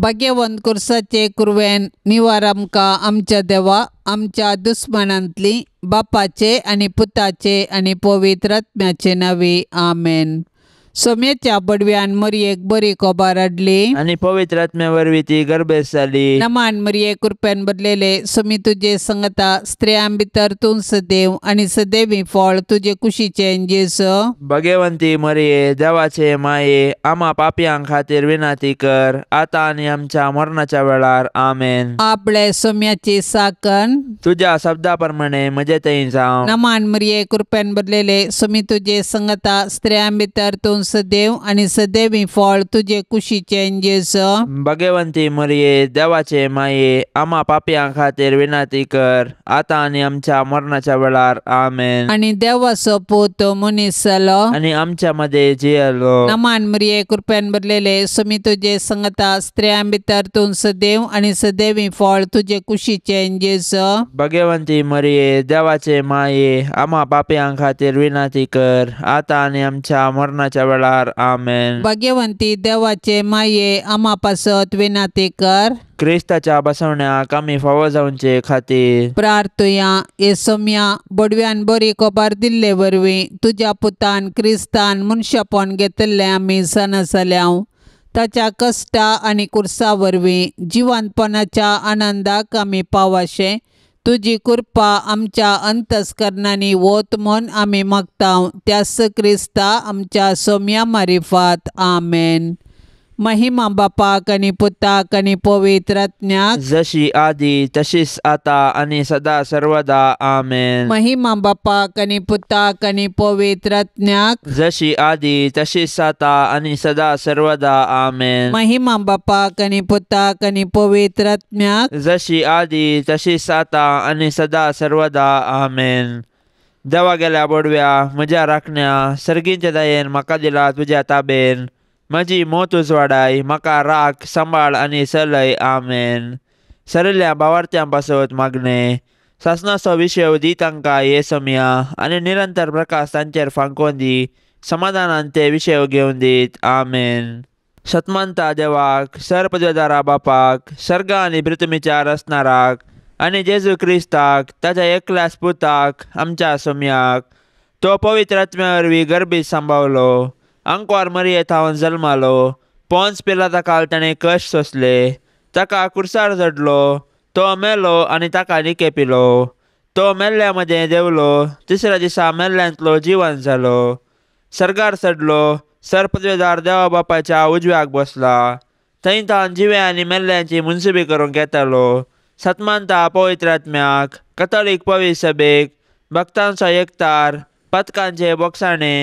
भाग्यवंत कुर्साचे कुरवेन निवार आमकां आमच्या देवा आमच्या दुस्मानांतली बापाचे आनी पुताचे आनी पवित्र आत्म्याचे नांवी आमेन. सोम्याच्या बडव्यान मरयेक बरी खबर हाडली आनी पवित्र आत्म्या वरवीं ती गर्भेस्त जाली. नमान मरये कृपेन भरलेले सोमी तुजे संगता स्त्रियां भितर तूं सदैव आनी सदैवी फळ तुजे कुशीचें जेजू. भगवंती मरये देवाचे माये आमा पापयां खातीर विनंती कर आतां आनी आमच्या मरणाच्या वेळार आमेन. आपले सोम्याची साकन तुज्या शब्दा प्रमाणे म्हजे थंय जावं. नमान मरये कृपेन भरलेले सोमी तुजे संगता स्त्रियां भितर तूं सदैव आनी सदैवी फळ तुजे कुशीचें जेजू. भगवंती मरये देवाचे माये आमा पापयां खातीर विनंती कर आतां आनी आमच्या मरणाच्या वेळार आमेन. आनी देवाचो पूत मनीस जालो आनी आमच्या मदें जियेलो. नमान मरये कृपेन भरलेले सोमी तुजे संगता स्त्रियां भितर तूं सदैव आनी सदैवी फळ तुजे कुशीचें जेजू. भगवंती मरये देवाचे माये आमा पापयां खातीर विनंती कर आतां आनी आमच्या मरणाच्या वेळार आमेन. भाग्यवंती देवाचे माये आमा पासत विनंती कर. क्रिस्ताच्या बसवण्याक आमी फावो जावचे खातीर प्रार्थुया. हे सोम्या बडव्यान बरी खबर दिल्ले वरवीं तुज्या पुतान क्रिस्तान मनशापण घेतिल्लें आमी जाणा जाल्याव. ताच्या कश्टा आनी कुर्सा वरवीं जिवंतपणाच्या आनंदाक आमी पावाशें तुजी कृपा आमच्या अंतस्करणांनी वत म्हूण आमी मागता त्याच क्रिस्ता आमच्या सोम्या मारिफात आमेन. महिमा बापाक आनी पुताक आनी पवित्र आत्म्याक जशी आदी तशीच आता आनी सदा सर्वदा आमेन. महिमा बापाक आनी पुताक आनी पवित्र आत्म्याक जशी आदी तशीच आता आनी सदा सर्वदा आमेन. महिमा बापाक आनी पुताक आनी पवित्र आत्म्याक जशी आदी तशीच आता आनी सदा सर्वदा आमेन. देवा गेल्या बोडव्या म्हज्या राखण्या सर्गींच्या दयेन म्हाका दिला तुज्या ताबेन म्हजी मोत उजवाडाय म्हाका राख सांबाळ आनी चलय आमेन. सरिल्ल्या भावार्थ्यां पासत मागणें सासणाचो विशय दी तांकां हे समया आनी निरंतर प्रकाश तांचेर फांकोवन दी समाधानान ते विशय घेवन दीत आमेन. सतमानता देवाक सरपदवेदारा बापाक सर्ग आनी पृथ्वीच्या रचणाराक आनी जेजू क्रिस्ताक ताच्या एकल्याच पुताक आमच्या सोम्याक तो पवित्र आत्म्या वरवीं गर्भीत सांबावलो आंकवार मरये थावन जल्मालो पोन्स पिलाता काल ताणें कश्ट सोंसले ताका कुर्सार चडलो तो मेलो आनी ताका निके पिलो तो मेल्ल्या मदें देंवलो तिसऱ्या दिसा मेल्ल्यांतलो जिवन जालो सर्गार चडलो सरपदवेदार देवा बापाच्या उजव्याक बसला थंय तावन जिव्या आनी मेल्ल्यांची मुनसुबी करूंक येतालो. सतमानता पवित्र आत्म्याक कथोलीक पवित्र सभेक भक्तांचो एकतार पथकांचे बोगसाणे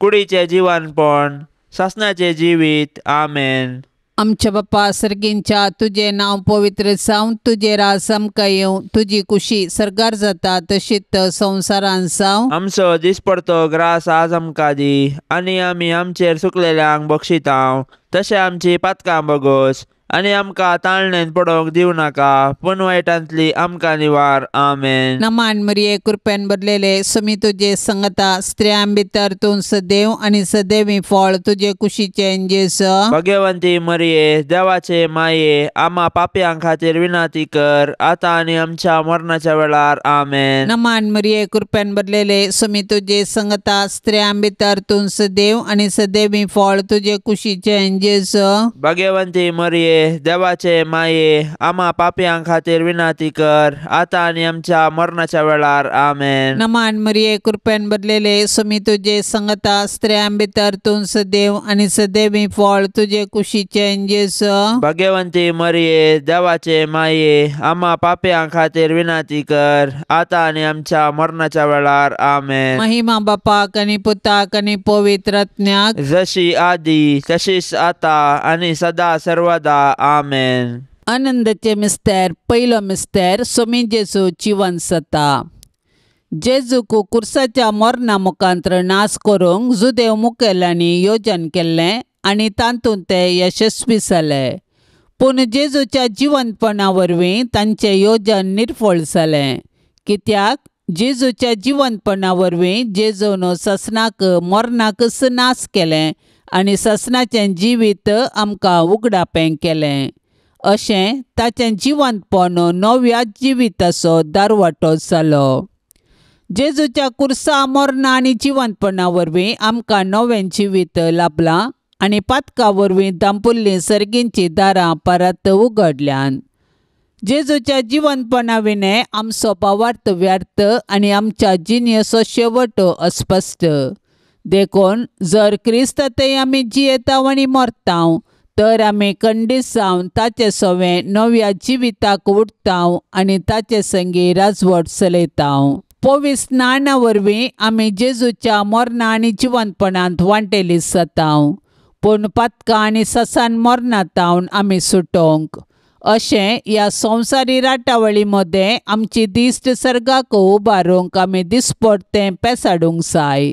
कुडीचें जिवनपण सासणाचें जिवीत आमेन. आमच्या बापा सर्गींच्या तुजें नांव पवित्र जावं तुजें राज आमकां येवं तुजी कुशी सर्गार जाता तशीच संवसारान जावं. आमचो दिसपडतो ग्रास आज आमकां दी आनी आमी आमचेर सुकलेल्यांक बक्षितांव तशें आमची पातकां बगोस आनी आमकां ताळणेन पडोवंक दिवं नाका पूण वायटांतली आमकां निवार आमेन. नमान मरये कृपेन भरलेले सोमी तुजे संगता स्त्रियां भितर तूं सदैव आनी सदैवी फळ तुजे कुशीचें जेजू. भगवंती मरये देवाचे माये आमा पापयां खातीर विनंती कर आतां आनी आमच्या मरणाच्या वेळार आमेन. नमान मरये कृपेन भरलेले सोमी तुजे संगता स्त्रियां भितर तूं सदैव आनी सदैवी फळ तुजे कुशीचें जेजू. भगवंती मरये देवाचे माये आमा पापयां खातीर विनंती कर आतां आनी आमच्या मरणाच्या वेळार आमेन. नमान मरये कृपेन भरलेले सोमी तुजे संगता स्त्रियां भितर तूं सदैव आनी सदैवी फळ तुजे कुशीचें जेजू. भगवंती मरये देवाचे माये आमा पापयां खातीर विनंती कर आतां आनी आमच्या मरणाच्या वेळार आमेन. महिमा बापाक आनी पुताक आनी पवित्र आत्म्याक जशी आदी तशीच आतां आनी सदा सर्वदा आमेन. आनंदाचे मिस्तेर पयलो मिस्तेर सोमी जेजू जिवन जाता. जेजूक कुर्साच्या मरणा मुखांत्र नाश करूंक जुदेव मुखेल्यांनी योजन केल्लें आनी तातूंत ते यशस्वी जाले. पूण जेजूच्या जिवंतपणा वरवीं तांचें योजन निर्फळ जालें कित्याक जेजूच्या जिवंतपणा वरवीं जेजून ससनाक मरणाकच नाश केलें आनी ससनाचें जिवीत आमकां उगडापें केलें. अशें ताचें जिवंतपण नव्या जिविताचो दारवाटो जालो. जेजूच्या कुर्सा मरणा आनी जिवंतपणा वरवीं आमकां नवें जिवीत लाभलां आनी पातका वरवीं दांपुल्लीं सर्गींचीं दारां परत उगडल्यान. जेजूच्या जिवंतपणा विणें आमचो भावार्थ व्यर्थ आनी आमच्या जिणेचो शेवट अस्पश्ट. देखून जर क्रिस्त थंय आमी जियेताव आनी मरताव तर आमी खंडीत जावन ताचे सवें नव्या जिविताक उठताव आनी ताचे संगी राजवट चलयताव. पवित्र स्नाना वरवीं आमी जेजूच्या मरणा आनी जिवंतपणांत वांटेली जाताव, पूण पातकां आनी ससान मरणांत आमी सुटोवंक. अशें ह्या संवसारी राटावळी मदें आमची दिश्ट सर्गाक उबारूंक आमी दिसपडतें पेसाडूंक जाय.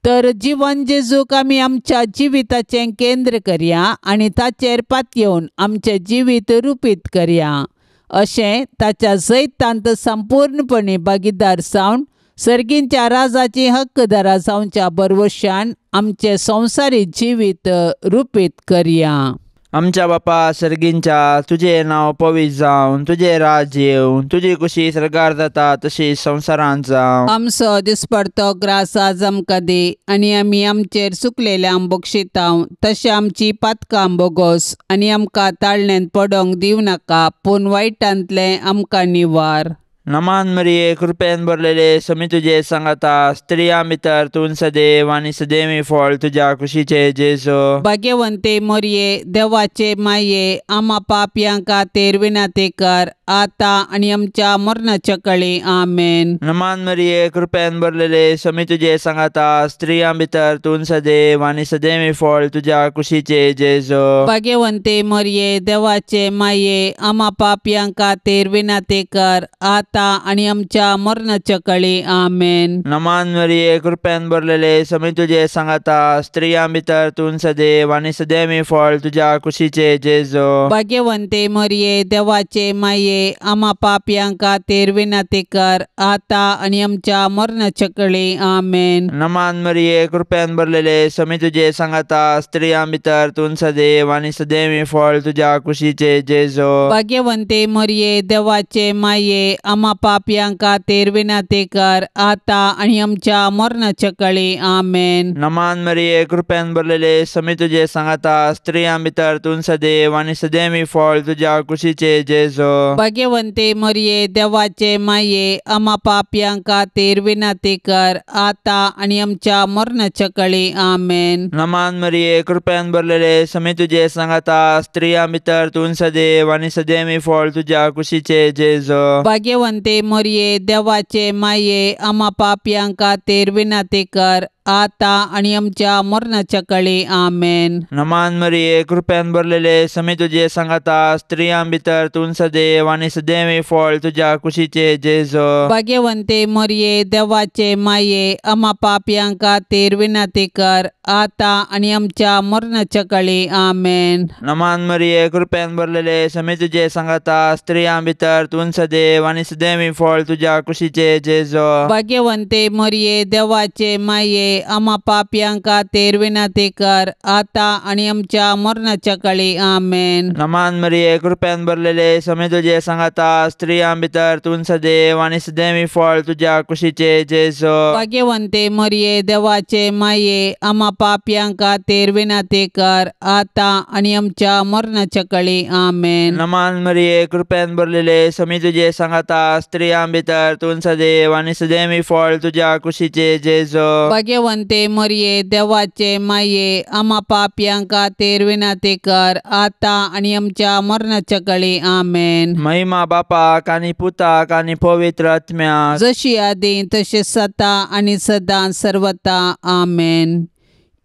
तर जिवन जेजूक आमी आमच्या जिविताचें केंद्र करया आनी ताचेर पातयेवन आमचें जिवीत रुपीत करया. अशें ताच्या जैतांत संपूर्णपणी भागीदार जावन सर्गींच्या राजाची हक्कदारा जावच्या बरवशान आमचें संवसारी जिवीत रुपीत करया. आमच्या बापा सर्गींच्या, तुजें नांव पवित्र जावन, तुजें राज येवन, तुजी कुशी सर्गार जाता तशी संवसारांत जावं. आमचो दिसपडतो ग्रास आज आमकां दी आनी आमी आमचेर चुकलेल्यांक बक्षितांव तशें आमची पातकां बोगोस आनी आमकां ताळण्यांत पडोंक दिवं नाका, पूण वायटांतलें आमकां निवार. नमान मरिये, कृपेन भरलेले, समी तुजे सांगाता, स्त्रियां भितर तूं सदैव आनी सदैवी फळ तुज्या कुशीचे जेजू. भाग्यवंते मरिये, देवाचे माये, आमा पापयां खातीर विनंती कर आतां आनी आमच्या मरणाच्या कळी. आमेन. नमान मरिये, कृपेन भरलेले, समी तुजे सांगाता, स्त्रियां भितर तूं सदैव आनी सदैवी फळ तुज्या कुशीचे जेजू. भाग्यवंते मरिये, देवाचे माये, आमा पापयां खातीर विनंती कर आतां आनी आमच्या मरणाच्या कळी. आमेन. नमान मरिये, कृपेन भरलेले, समी तुजे सांगाता, स्त्रियां भितर तूं सदैव आनी सदैवी फळ तुज्या कुशीचे जेजू. भाग्यवंते मरिये, देवाचे माये, आमा पापयां खातीर विनंती कर आतां आनी आमच्या मरणाच्या कळी. आमेन. नमान मरिये, कृपेन भरलेले, समी तुजे सांगाता, स्त्रियां भितर तूं सदैव आनी सदैवी फळ तुज्या कुशीचे जेजू. भाग्यवंते मरिये, देवाचे माये, आमा पापयां खातीर विनंती कर आतां आनी आमच्या मरणाच्या कळी. आमेन. नमान मरिये, कृपेन भरलेले, समी तुजे सांगाता, स्त्रियां भितर तूं सदैव आनी सदैवी फळ तुज्या कुशीचे जेजू. भाग्यवंते मरिये, देवाचे माये, आमा पापयां खातीर विनंती कर आतां आनी आमच्या मरणाच्या कळी. आमेन. नमान मरिये, कृपेन भरलेले, समी तुजे सांगाता, स्त्रियां भितर तूं सदैव आनी सदैवी फळ तुज्या कुशीचे जेजू. भाग्यवंते मरिये, देवाचे माये, आमा पापयां खातीर विनंती कर आतां आनी आमच्या मरणाच्या कळी. आमेन. नमान मरिये, कृपेन भरलेले, समी तुजे सांगाता, स्त्रियां भितर तूं सदैव आनी सदैवी फळ तुज्या कुशीचे जेजू. भाग्यवंते मरिये, देवाचे माये, आमा पापयां खातीर विनंती कर आतां आनी आमच्या मरणाच्या कळी. आमेन. नमान मरिये, कृपेन भरलेले, समी तुजे सांगाता, स्त्रियां भितर तूं सदैव आनी सदैवी फळ तुज्या कुशीचे जेजू. भाग्यवंते मरिये, देवाचे माये, आमा पापयां खातीर विनंती कर आतां आनी आमच्या मरणाच्या कळी. आमेन. नमान मरिये, कृपेन भरलेले, समी तुजे सांगाता, स्त्रियां भितर तूं सदैव आनी सदैवी फळ तुज्या कुशीचे जेजू. भाग्यवंते मरिये, देवाचे माये, आमा पापयां खातीर विनंती कर आतां आनी आमच्या मरणाच्या कळी. आमेन. नमान मरिये, कृपेन भरलेले, समी तुजे सांगाता, स्त्रियां भितर तूं सदैव आनी सदैवी फळ तुज्या कुशीचे जेजू. भाग्यवंते मरिये, देवाचे माये, आमा पापयां खातीर विनंती कर आतां आनी आमच्या मरणाच्या कळी. आमेन. महिमा बापाक आनी पुताक आनी पवित्र आत्म्याक, जशी आदी तशी सता आनी सदां सर्वता. आमेन.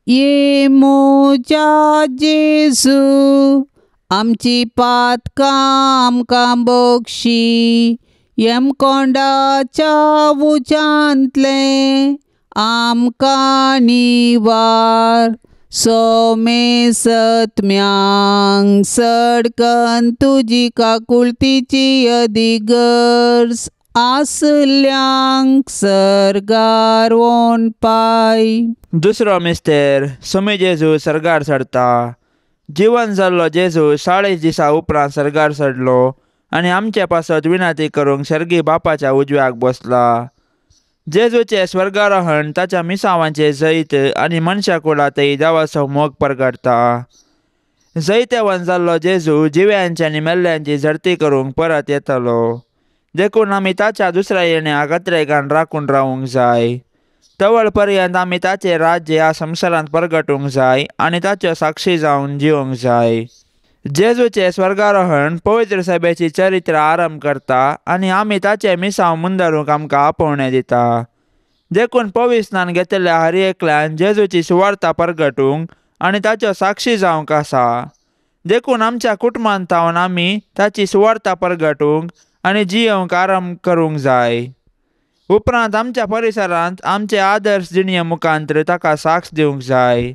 ये म्हज्या जेजू, आमची पातकां आमकां बक्षी, यमकोंडाच्या उज्यांतलें आमकां निवार. सोमे सत्म्यांक सडकन तुजी काकुळतीची अदिगर्ज आसल्यांक सर्गार वोन पाय. दुसरो मिस्तेर, समी जेजू सर्गार चडता. जिवन जाल्लो जेजू 40 दिसां उपरांत सर्गार चडलो आनी आमचे पासत विनंती करूंक सर्गी बापाच्या उजव्याक बसला. जेजूचें स्वर्गारोहण ताच्या मिसांवांचें जैत आनी मनशा कुळांतय देवाचो मोग परगटता. जैतेवन जाल्लो जेजू जिव्यांची आनी मेल्ल्यांची झडती करूंक परत येतलो. देखून आमी ताच्या दुसऱ्या येण्याक अत्रेगान राखून रावूंक जाय. तवळ पर्यंत आमी ताचें राज्य ह्या संवसारांत परगटूंक जाय आनी ताच्यो साक्षी जावन जिवंक जाय. जेजूचें स्वर्गारोहण पवित्र सभेची चरित्र आरंभ करता आनी आमी ताचें मिसांव मुंदरूंक आमकां आपोवणें दिता. देखून पविस्नान घेतिल्ल्या हर एकल्यान जेजूची सुवार्ता परगटूंक आनी ताच्यो साक्षी जावंक आसा. देखून आमच्या कुटुंबांत थावन आमी ताची सुवार्ता परगटूंक आनी जियेवंक आरंभ करूंक जाय. उपरांत आमच्या परिसरांत आमचे आदर्श जिणये मुखांतर ताका साक्ष दिवंक जाय.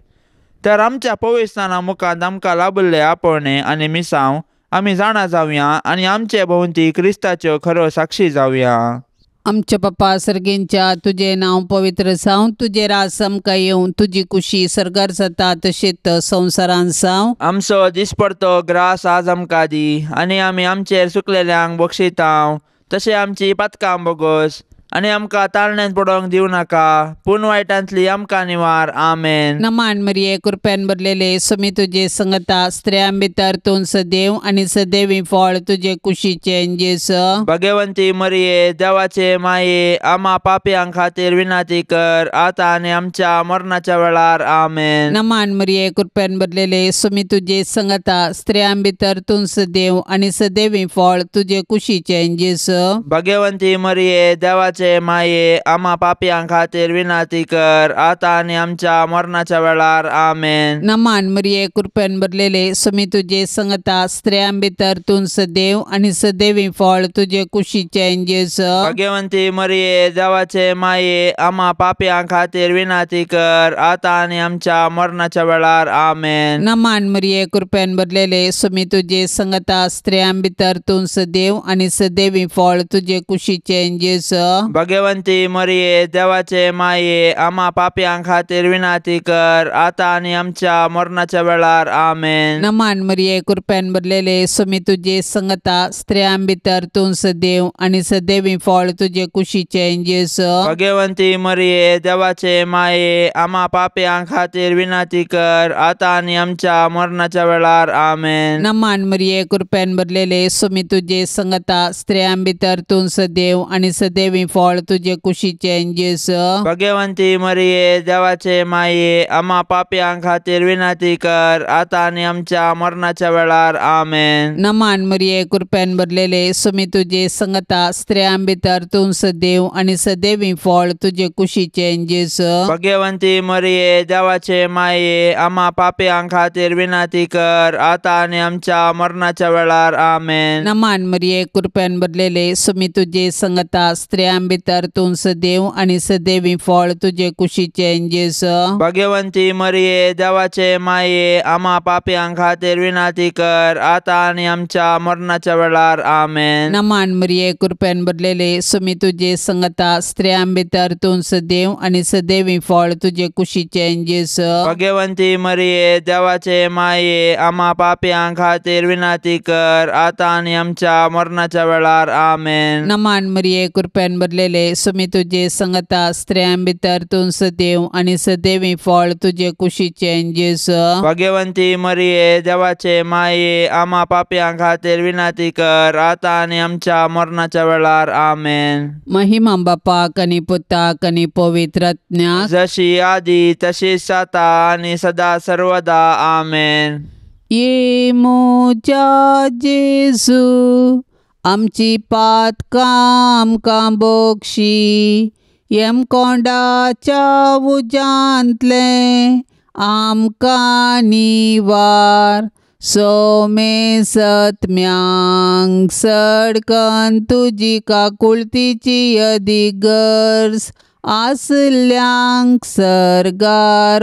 तर आमच्या पविस्नाना मुखांत आमकां लाभिल्ले आपोवणें आनी मिसांव आमी जाणा जावया आनी आमचे भोंवती क्रिस्ताच्यो खऱ्यो साक्षी जावया. आमच्या पप्पा सर्गींच्या तुजें नांव पवित्र जावं, तुजें राज आमकां येवं, तुजी कुशी सर्गार जाता तशेंच संवसारांत जावं. आमचो दिसपडतो ग्रास आज आमकां दी आनी आमी आमचेर चुकलेल्यांक बक्षितांव तशें आमची पातकां बोगस आनी आमकां ताळण्यांत पडोवंक दिवं नाका, पूण वायटांतली आमकां निवार. आमेन. नमान मरिये, कृपेन भरलेले, स्वामी तुजे संगता, स्त्रियां भितर तूं सदैव आनी सदैवी फळ तुजे कुशीचें जेजू. भगवंती मरिये, देवाचे माये, आमा पापयां खातीर विनंती कर आतां आनी आमच्या मरणाच्या वेळार. आमेन. नमान मरिये, कृपेन भरलेले, स्वामी तुजे संगता, स्त्रियां भितर तूं सदैव आनी सदैवी फळ तुजे कुशीचें जेजू. भगवंती मरिये, देवाचे माये, आमा पापयां खातीर विनंती कर आतां आनी आमच्या मरणाच्या वेळार. आमेन. नमान मरिये, कृपेन भरलेले, स्वामी तुजे संगता, स्त्रियां भितर तूं सदैव आनी सदैवी फळ तुजे कुशीचें जेजू. भगवंती मरिये, देवाचे माये, आमा पापयां खातीर विनंती कर आतां आनी आमच्या मरणाच्या वेळार. आमेन. नमान मरिये, कृपेन भरलेले, स्वामी तुजे संगता, स्त्रियां भितर तूं सदैव आनी सदैवी फळ तुजे कुशीचें जेजू. भगवंती मरिये, देवाचे माये, आमा पापयां खातीर विनंती कर आतां आनी आमच्या मरणाच्या वेळार. आमेन. नमान मरिये, कृपेन भरलेले, स्वामी तुजे संगता, स्त्रियां भितर तूं सदैव आनी सदैवी फळ तुजे कुशीचें जेजू. भगवंती मरिये, देवाचे माये, आमा पापयां खातीर विनंती कर आतां आनी आमच्या मरणाच्या वेळार. आमेन. नमान मरिये, कृपेन भरलेले, स्वामी तुजे संगता, स्त्रियां भितर तूं सदैव आनी सदैवी फळ तुजे कुशीचें जेजू. भगवंती मरिये, देवाचे माये, आमा पापयां खातीर विनंती कर आतां आनी आमच्या मरणाच्या वेळार. आमेन. नमान मरिये, कृपेन भरलेले, स्वामी तुजे संगता, स्त्रियां भितर तूं सदैव आनी सदैवी फळ तुजे कुशीचें जेजू. भगवंती मरिये, देवाचे माये, आमा पापयां खातीर विनंती कर आतां आनी आमच्या मरणाच्या वेळार. आमेन. नमान मरिये, कृपेन भरलेले, स्वामी तुजे संगता, स्त्रियां भितर तूं सदैव आनी सदैवी फळ तुजे कुशीचें जेजू. भगवंती मरिये, देवाचे माये, आमा पापयां खातीर विनंती कर आतां आनी आमच्या मरणाच्या वेळार. आमेन. नमान मरिये, कृपेन भरलेले, स्वामी तुजे संगता, स्त्रियां भितर तूं सदैव आनी सदैवी फळ तुजे कुशीचें जेजू. भगवंती मरिये, देवाचे माये, आमा पापयां खातीर विनंती कर आतां आनी आमच्या मरणाच्या वेळार. आमेन. नमान मरिये, कृपेन भरलेले, स्वामी तुजे संगता, स्त्रियां भितर तूं सदैव आनी सदैवी फळ तुजे कुशीचें जेजू. भगवंती मरिये, देवाचे माये, आमा पापयां खातीर विनंती कर आतां आनी आमच्या मरणाच्या वेळार. आमेन. महिमा बापाक आनी पुताक आनी पवित्र आत्म्याक, जशी आदी तशीच आतां आनी सदा सर्वदा. आमेन. ये म्हज्या जेजू, आमची पातकां आमकां बक्षी, यमकोंडाच्या उज्यांतलें आमकां निवार, सोमे सत्म्यांक सडकन तुजी काकुळतीची अदीक गरज आसल्यांक सर्गार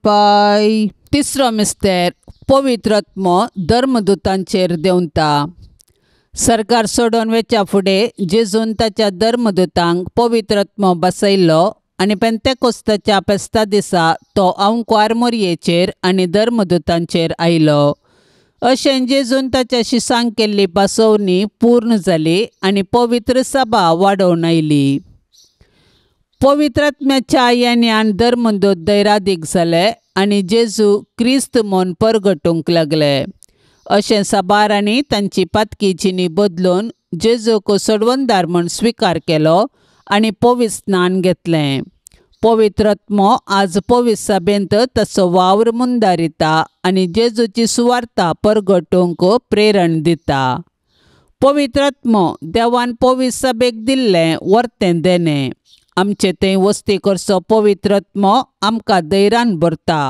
पाय. तिसरो मिस्तेर, पवित्र आत्मो धर्मदूतांचेर देंवता. सरकार सोडून वेच्या फुडें जेजून ताच्या धर्मदूतांक पवित्र आत्मो बसयल्लो आनी पेंतेकोस्ताच्या फेस्ता दिसा तो आंवकुवार मोरयेचेर आनी धर्मदूतांचेर आयलो. अशें जेजून ताच्या शिसांक केल्ली पासोवणी पूर्ण जाली आनी पवित्र सभा वाडोवन आयली. पवित्रात्म्याच्या येण्यान धर्मदूत दैरादीक जाले आनी जेजू क्रिस्त म्हूण परगटूंक लागले. अशें साबारांनी तांची पातकी जिणी बदलून जेजूक सोडवणदार म्हूण स्विकार केलो आनी पवित्र स्नान घेतलें. पवित्रात्मो आज पवित्र सभेंत ताचो वावर मुंदारिता आनी जेजूची सुवार्ता परगटूंक प्रेरण दिता. पवित्रात्मो देवान पवित्र सभेक दिल्लें वर्तें देणें. आमचे थंय वस्ती करचो पवित्रात्मो आमकां धैर्यान भरता.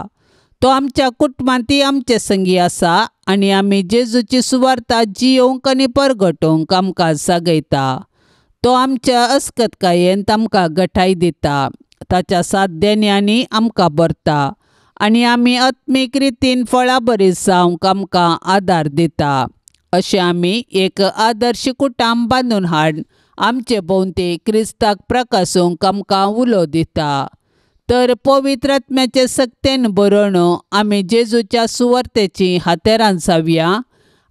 तो आमच्या कुटुंबांतय आमचे संगी आसा आनी आमी जेजूची सुवार्ता जियोवंक आनी परगटोवंक आमकां जागयता. तो आमच्या अस्कतकायेन आमकां गठाय दिता. ताच्या सात देण्यांनी आमकां भरता आनी आमी आत्मीक रितीन फळां बरी जावंक आमकां आदार दिता. अशें आमी एक आदर्श कुटुंब बांदून हाड आमचे भोंवती क्रिस्ताक प्रकासूंक आमकां उलो दिता. तर पवित्र आत्म्याचे सक्तेन बरोवन आमी जेजूच्या सुवार्तेची हातेरां जावया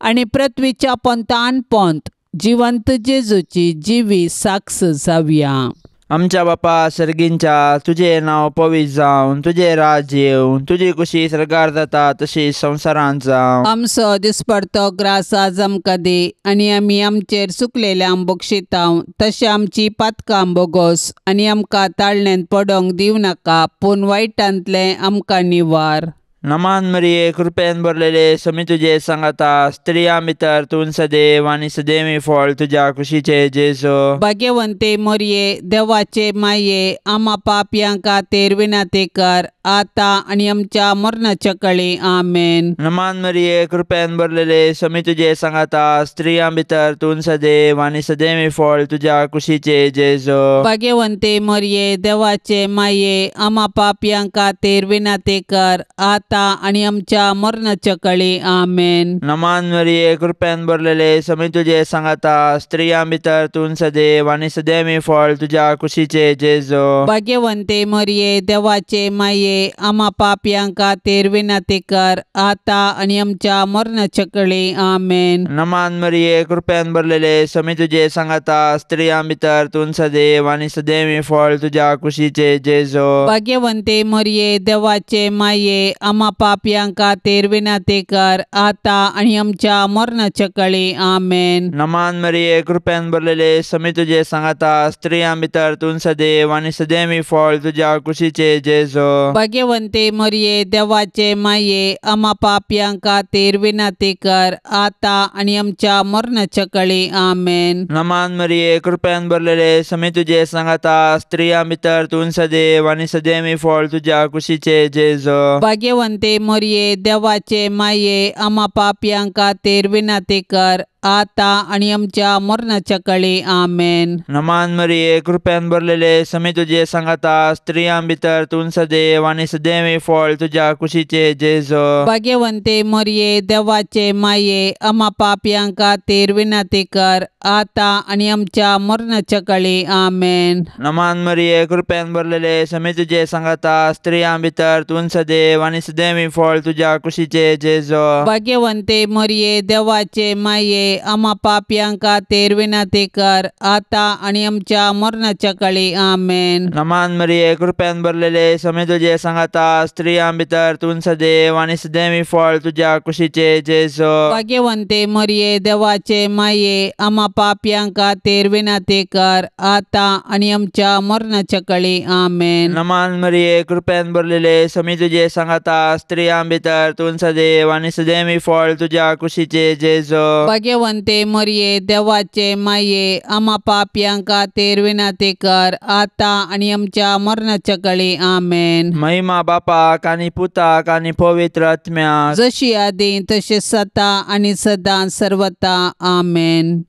आनी पृथ्वीच्या पोंतान पोंत जिवंत जेजूची जिवी साक्ष जावया. आमच्या बापा सर्गींच्या, तुजें नांव पवित्र जावं, तुजें राज्य येवं, तुजी कुशी सर्गार जाता तशी संवसारांत जावं. आमचो दिसपडतो ग्रास आज आमकां दी आनी आमी आमचेर चुकलेल्यांक बक्षितांव तशें आमची पातकां बोगोस आनी आमकां ताळण्यांत पडोंक दिवं नाका, पूण वायटांतलें आमकां निवार. नमान मरिये, कृपेन भरलेले, समी तुजे सांगाता, स्त्रियां भितर तूं सदैव आनी सदैवी फळ तुज्या कुशीचे जेजू. भाग्यवंते मोरये, देवाचे माये, आमा पापयां खातीर विनंती कर आतां आनी आमच्या मरणाच्या कळी. आमेन. नमान मरिये, कृपेन भरलेले, समी तुजे सांगाता, स्त्रियां भितर तूं सदैव आनी सदैवी फळ तुज्या कुशीचे जेजू. भाग्यवंते मोरये, देवाचे माये, आमा पापयां खातीर विनंती कर आतां आनी आमच्या मरणाच्या कळी. आमेन. नमान मरिये, कृपेन भरलेले, समी तुजे सांगाता, स्त्रियां भितर तूं सदैव आनी सदैवी फळ तुज्या कुशीचे जेजू. भाग्यवंते मोरये, देवाचे माये, आमा पापयां खातीर विनंती कर आतां आनी आमच्या मरणाच्या कळी. आमेन. नमान मरिये, कृपेन भरलेले, समी तुजे सांगाता, स्त्रियां भितर तूं सदैव आनी सदैवी फळ तुज्या कुशीचे जेजू. भाग्यवंते मोरये, देवाचे माये, आमा पापयां खातीर विनंती कर आतां आनी आमच्या मरणाच्या कळी. आमेन. नमान मरिये, कृपेन भरलेले, समी तुजे सांगाता, स्त्रियां भितर तूं सदैव आनी सदैवी फळ तुज्या कुशीचे जेजू. भाग्यवंते मोरये, देवाचे माये, आमा पापयां खातीर विनंती कर आतां आनी आमच्या मरणाच्या कळी. आमेन. नमान मरिये, कृपेन भरलेले, समी तुजे सांगाता, स्त्रियां भितर तूं सदैव आनी सदैवी फळ तुज्या कुशीचे जेजू. भाग्यवंते मोरये, देवाचे माये, आमा पापयां खातीर विनंती कर आतां आनी आमच्या मरणाच्या कळी. आमेन. नमान मरिये, कृपेन भरलेले, समी तुजे सांगाता, स्त्रियां भितर तूं सदैव आनी सदैवी फळ तुज्या कुशीचे जेजू. भाग्यवंते मोरये, देवाचे माये, आमा पापयां खातीर विनंती कर आतां आनी आमच्या मरणाच्या कळी. आमेन. नमान मरिये, कृपेन भरलेले, समी तुजे सांगाता, स्त्रियां भितर तूं सदैव आनी सदैवी फळ तुज्या कुशीचे जेजू. भाग्यवंते मोरये, देवाचे माये, आमा पापयां खातीर विनंती कर आतां आनी आमच्या मरणाच्या कळी. आमेन. नमान मरिये, कृपेन भरलेले, समी तुजे सांगाता, स्त्रियां भितर तूं सदैव आनी सदैवी फळ तुज्या कुशीचे जेजू. भाग्यवंते मोरये, देवाचे माये, आमा पापयां खातीर विनंती कर आतां आनी आमच्या मरणाच्या कळी. आमेन. नमान मरिये, कृपेन भरलेले, समी तुजे सांगाता, स्त्रियां भितर तूं सदैव आनी सदैवी फळ तुज्या कुशीचे जेजू. भाग्यवंते मोरये, देवाचे माये, आमा पापयां खातीर विनंती कर आतां आनी आमच्या मरणाच्या कळी. आमेन. महिमा बापाक आनी पुताक आनी पवित्र आत्म्याक, जशी आदी तशें सता आनी सदां सर्वता. आमेन.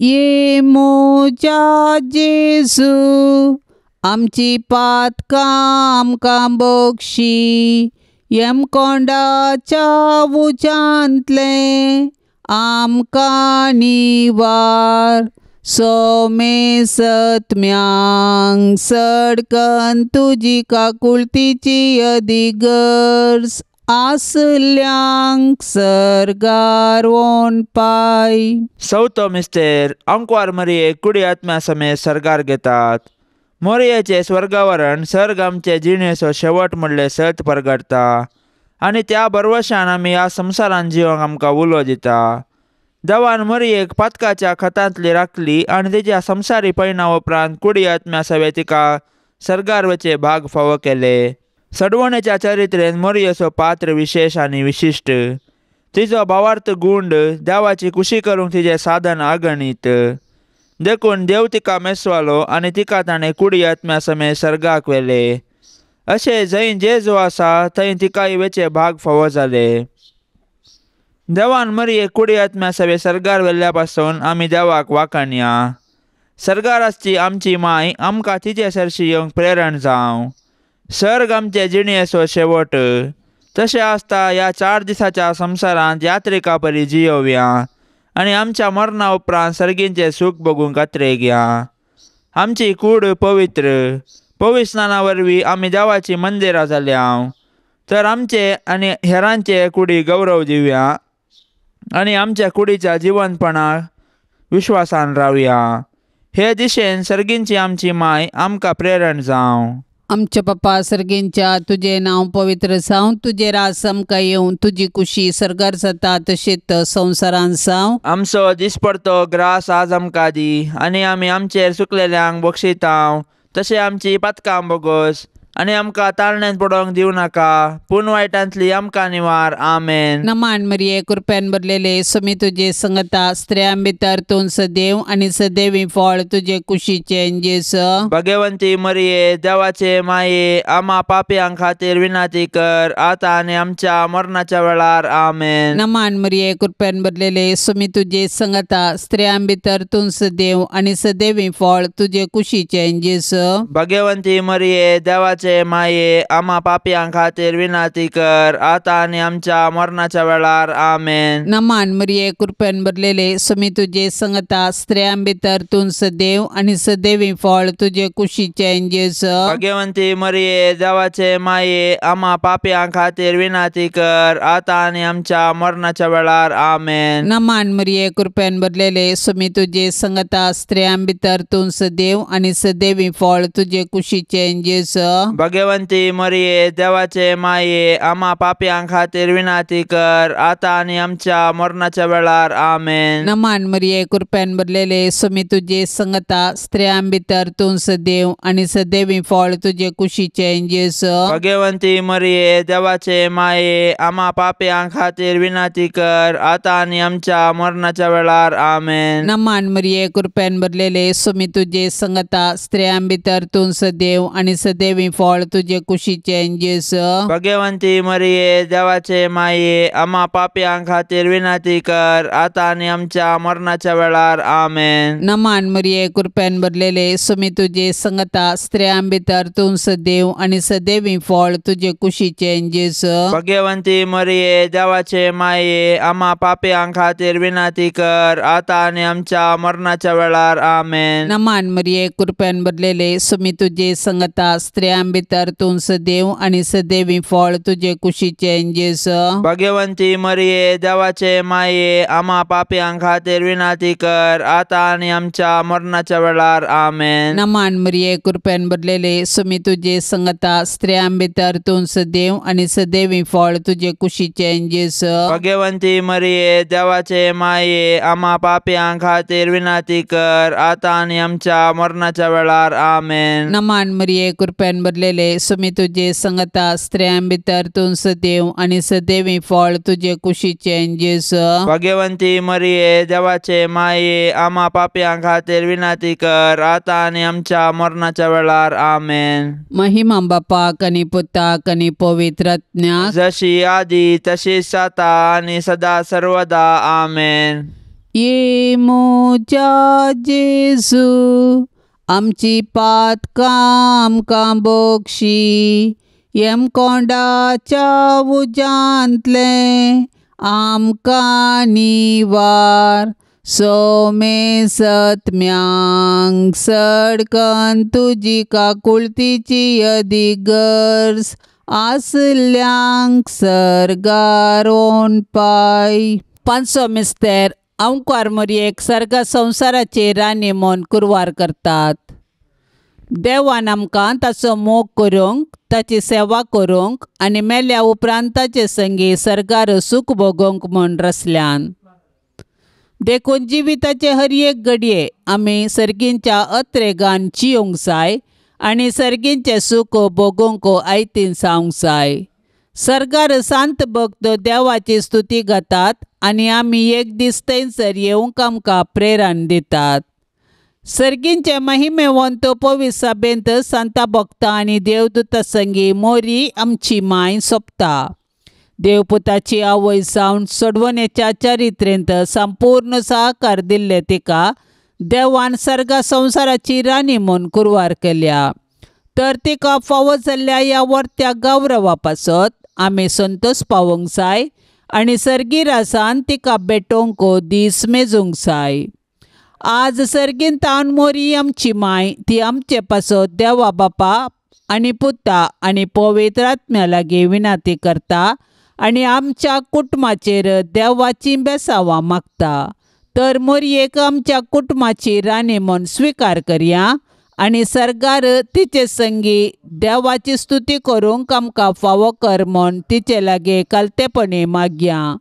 ये म्हज्या जेजू, आमची पातकां आमकां बक्षी, यमकोंडाच्या उज्यांतलें आमकां निवार. सोमेसत्म्यांक सडकन तुजी काकुळतीची अदीक गरज आसल्यांक सर्गार वोन पाय. चवथो मिस्तेर आंकवार मरिये कुडी आत्म्या समेत सर्गार घेतात. मोरयेचें स्वर्गावरण सर्ग आमचे जिणेचो शेवट म्हणलें सत परगटता आनी त्या भरवशान आमी ह्या संवसारान जिवंक आमकां उलो दिता. देवान मरियेक पातकाच्या खतांतली राखली आनी तिच्या संवसारी पयणा उपरांत कुडी आत्म्या सवे तिका सर्गार वचे भाग फावो केले. सडवणेच्या चरित्रेन मोरयेचो पात्र विशेश आनी विशिश्ट. तिचो भावार्थ गुंड देवाची कुशी करूंक तिचें साधन अगणीत. देखून देव तिका मेसवालो आनी तिका ताणें कुडी आत्म्या समेत सर्गाक व्हेले. अशें जंय जेजू आसा थंय तिकाय वेचे भाग फावो जाले. देवान मरियेक कुडी आत्म्या सवे सर्गार व्हेल्ल्या पासून आमी देवाक वाखाणया. सर्गार आसची आमची माय आमकां तिचे सरशी येवंक प्रेरण जावं. सर्ग आमचे जिणेचो शेवट. तशें आसता ह्या 4 दिसाच्या संवसारांत यात्रिका परी जियोवया आनी आमच्या मरणा उपरांत सर्गींचें सूख भोगूंक अत्रेगया. आमची कूड पवित्र पवित्र स्नाना वरवीं आमी देवाचीं मंदिरां जाल्या. तर आमचे आनी हेरांचे कुडी गौरव दिवया आनी आमच्या कुडीच्या जिवनपणाक विश्वासान रावया. हे दिशेन सर्गींची आमची माय आमकां प्रेरण जावं. आमच्या पप्पा सर्गींच्या तुजें नांव पवित्र जावं, तुजें राज आमकां येवं, तुजी कुशी सर्गार जाता तशेंच संवसारान जावं. आमचो दिसपडतो ग्रास आज आमकां दी आनी आमी आमचेर चुकलेल्यांक बक्षितांव तशें आमची पातकां बोगस आनी आमकां ताळण्यांत पडोवंक दिवं नाका पूण वायटांतली आमकां निवार. आमेन. नमान मरिये कृपेन भरलेले स्वामी तुजे संगता, स्त्रियां भितर तूं सदैव आनी सदैवी फळ तुजे कुशीचें जेजू. भगवंती मरिये देवाचे माये आमा पापयां खातीर विनंती कर आतां आनी आमच्या मरणाच्या वेळार. आमेन. नमान मरिये कृपेन भरलेले स्वामी तुजे संगता, स्त्रियां भितर तूं सदैव आनी सदैवी फळ तुजे कुशीचें जेजू. भगवंती मरिये देवाचे माये आमा पापयां खातीर विनंती कर आतां आनी आमच्या मरणाच्या वेळार. आमेन. नमान मरिये कृपेन भरलेले स्वामी तुजे संगता, स्त्रियां भितर तूं सदैव आनी सदैवी फळ तुजे कुशीचें जेजू. भगवंती मरिये देवाचे माये आमा पापयां खातीर विनंती कर आतां आनी आमच्या मरणाच्या वेळार. आमेन. नमान मरिये कृपेन भरलेले स्वामी तुजे संगता, स्त्रियां भितर तूं सदैव आनी सदैवी फळ तुजे कुशीचें जेजू. भगवंती मरिये देवाचे माये आमा पापयां खातीर विनंती कर आतां आनी आमच्या मरणाच्या वेळार. आमेन. नमान मरिये कृपेन भरलेले स्वामी तुजे संगता, स्त्रियां भितर तूं सदैव आनी सदैवी फळ तुजे कुशीचें जेजू. भगवंती मरिये देवाचे माये आमा पापयां खातीर विनंती कर आतां आनी आमच्या मरणाच्या वेळार. आमेन. नमान मरिये कृपेन भरलेले स्वामी तुजे संगता, स्त्रियां भितर तूं सदैव आनी सदैवी फळ तुजे कुशीचें जेजू. भगवंती मरिये देवाचे माये आमा पापयां खातीर विनंती कर आतां आनी आमच्या मरणाच्या वेळार. आमेन. नमान मरिये कृपेन भरलेले स्वामी तुजे संगता, स्त्रियां भितर तूं सदैव आनी सदैवी फळ तुजे कुशीचें जेजू. भगवंती मरिये देवाचे माये आमा पापयां खातीर विनंती कर आतां आनी आमच्या मरणाच्या वेळार. आमेन. नमान मरिये कृपेन भरलेले स्वामी तुजे संगता, स्त्रियां भितर तूं सदैव आनी सदैवी फळ तुजे कुशीचें जेजू. भगवंती मरिये देवाचे माये आमा पापयां खातीर विनंती कर आतां आनी आमच्या मरणाच्या वेळार. आमेन. नमान मरिये कृपेन भरलेले स्वामी तुजे संगता, स्त्रियां भितर तूं सदैव आनी सदैवी फळ तुजे कुशीचें जेजू. भगवंती मरिये देवाचे माये आमा पापयां खातीर विनंती कर आतां आनी आमच्या मरणाच्या वेळार. आमेन. नमान मरिये कृपेन भरलेले स्वामी तुजे संगता, स्त्रियां भितर तूं सदैव आनी सदैवी फळ तुजे कुशीचें जेजू. भगवंती मरिये देवाचे माये आमा पापयां खातीर विनंती कर आतां आनी आमच्या मरणाच्या वेळार. आमेन. महिमा बापाक आनी पुताक आनी पवित्र आत्म्याक, जशी आदी तशीच आतां आनी सदा सर्वदा. आमेन. ये म्हज्या जेजू आमची पातकां आमकां बोगशी, यमकोंडाच्या उज्यांतलें आमकां निवार, सोमे सत्म्यांक सडकन तुजी काकुळतीची अदीक गरज आसल्यांक सर्गार पाय. पांचसो मिस्तेर अंवकार मोरयेक सर्ग संवसाराचे राणी म्हूण कुरवार करतात. देवान आमकां ताचो मोग करूंक, ताची सेवा करूंक आनी मेल्या उपरांत ताचे संगी सर्गार सूख भोगोवंक म्हूण रसल्यान. देखून जिविताचे हर एक घडये आमी सर्गींच्या अत्रेगान जियोंक जाय आनी सर्गींचें सूख भोगोवंक आयतीन जावंक जाय. सर्गार सांत भक्त देवाची स्तुती गातात आनी आमी एक दीस थंयसर येवंक आमकां प्रेरण दितात. सर्गींचे महिमेवंत पवित्र सभेंत सांता भक्ता आनी देवदूता संगी मोरी आमची माय सोंपता. देवपुताची आवय जावन सोडवणेच्या चरित्रेंत संपूर्ण सहकार दिल्ले तिका देवान सर्गा संवसाराची राणी म्हूण कुरवार केल्या. तर तिका फावो जाल्ल्या ह्या वर्त्या गौरवा पासत आमी संतोश पावोवंक जाय आनी सर्गी रासान तिका भेटोवंक दीस मेजूंक जाय. आज सर्गीन तावन मोरी आमची माय ती आमचे पासत देवा बापा आनी पुता आनी पवित्र आत्म्या लागीं विनंती करता आनी आमच्या कुटुंबाचेर देवाची बेसावां मागता. तर मोरयेक आमच्या कुटुंबाची राणी म्हूण स्विकार करया आनी सर्गार तिचे संगी देवाची स्तुती करूंक आमकां फावो कर म्हूण तिचे लागीं कालतेपणी मागया.